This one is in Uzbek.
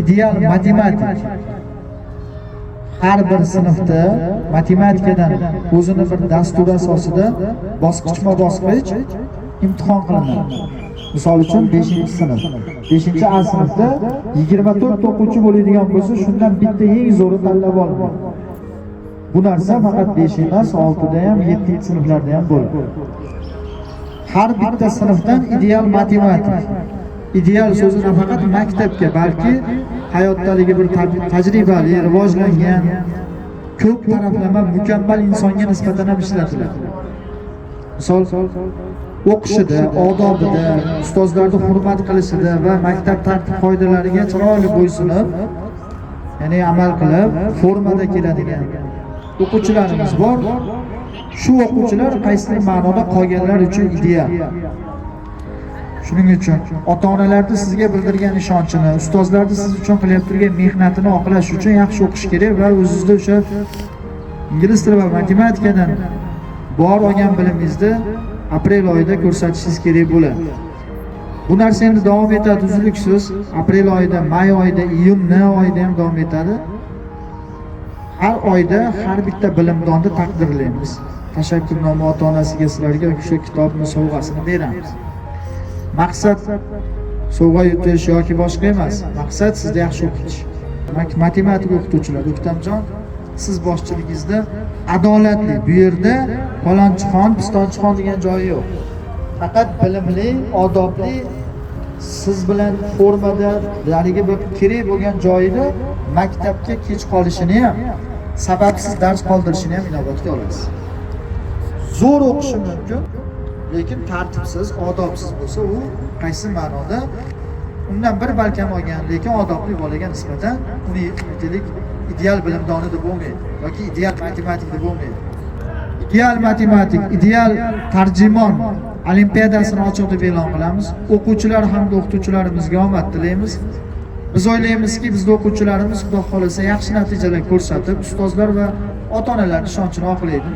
Ideal matematik. Har bir sinfda matematikadan o'zini bir dasturi asosida bosqichma-bosqich imtihon qilinadi. Misol uchun 5-sinf. 5 A sinfda 24 ta o'quvchi bo'ladigan bo'lsa, shundan bitta eng zo'ri tanlab olinadi. Bu narsa faqat 5 emas, 6 da ham, 7-sinflarda ham bo'ladi. Har bitta sinfdan ideal matematik. Ideal so'zi nafaqat maktabga, balki hayotdagi bir tajribali, rivojlangan, ko'p taraflama mukammal insonga nisbatan ham ishlatiladi. Misol, o'qishida, odobida, ustozlarni hurmat qilishida va maktab tartib qoidalariga chiroyli bo'ysunib, ya'ni amal qilib, formada keladigan o'quvchilarimiz bor. Shu o'quvchilar qaysidir ma'noda qolganlar uchun ideal. Shuning uchun ota-onalarni sizga bildirgan ishonchini, ustozlarni siz uchun qilyapti turgan mehnatini oqlash uchun yaxshi o'qish kerak va o'zingizda o'sha ingliz tili va matematikadan bor olgan bilimingizni aprel oyida ko'rsatishingiz kerak bo'ladi. Bu narsa endi davom etadi uzluksiz. Aprel oyida, may oyida, iyun oyida ham davom etadi. Har oyda har bitta bilimdonni taqdirlaymiz. Tashakkurnoma ota-onasiga, sizlarga o'sha kitobni sovg'asini beramiz. Maqsad sovg'a yutish yoki boshqa emas. Maqsad sizni yaxshi o'qitish. Matematika o'qituvchilar, O'ktamjon, siz boshchiligingizda adolatli. Bu yerda falonchixon, pistonchixon degan joyi yo'q. Faqat bilimli, odobli, siz bilan formada haligi bir kerak bo'lgan joyida maktabga kech qolishini ham, sababsiz dars qoldirishini ham inobatga olasiz. Zo'r o'qishi mumkin, lekin tartibsiz, odobsiz bo'lsa, u qaysi ma'noda undan bir ball kam olgan, lekin odobli bolaga nisbatan uni, aytaylik, ideal bilimdoni deb bo'lmaydi yoki ideal matematik deb bo'lmaydi. Ideal matematik, ideal tarjimon olimpiadasini ochiq deb e'lon qilamiz. O'quvchilar hamda o'qituvchilarimizga omad tilaymiz. Biz o'ylaymizki, bizni o'quvchilarimiz, Xudo xohlasa, yaxshi natijalar ko'rsatib, ustozlar va ota-onalar ishonchini oqlaydi.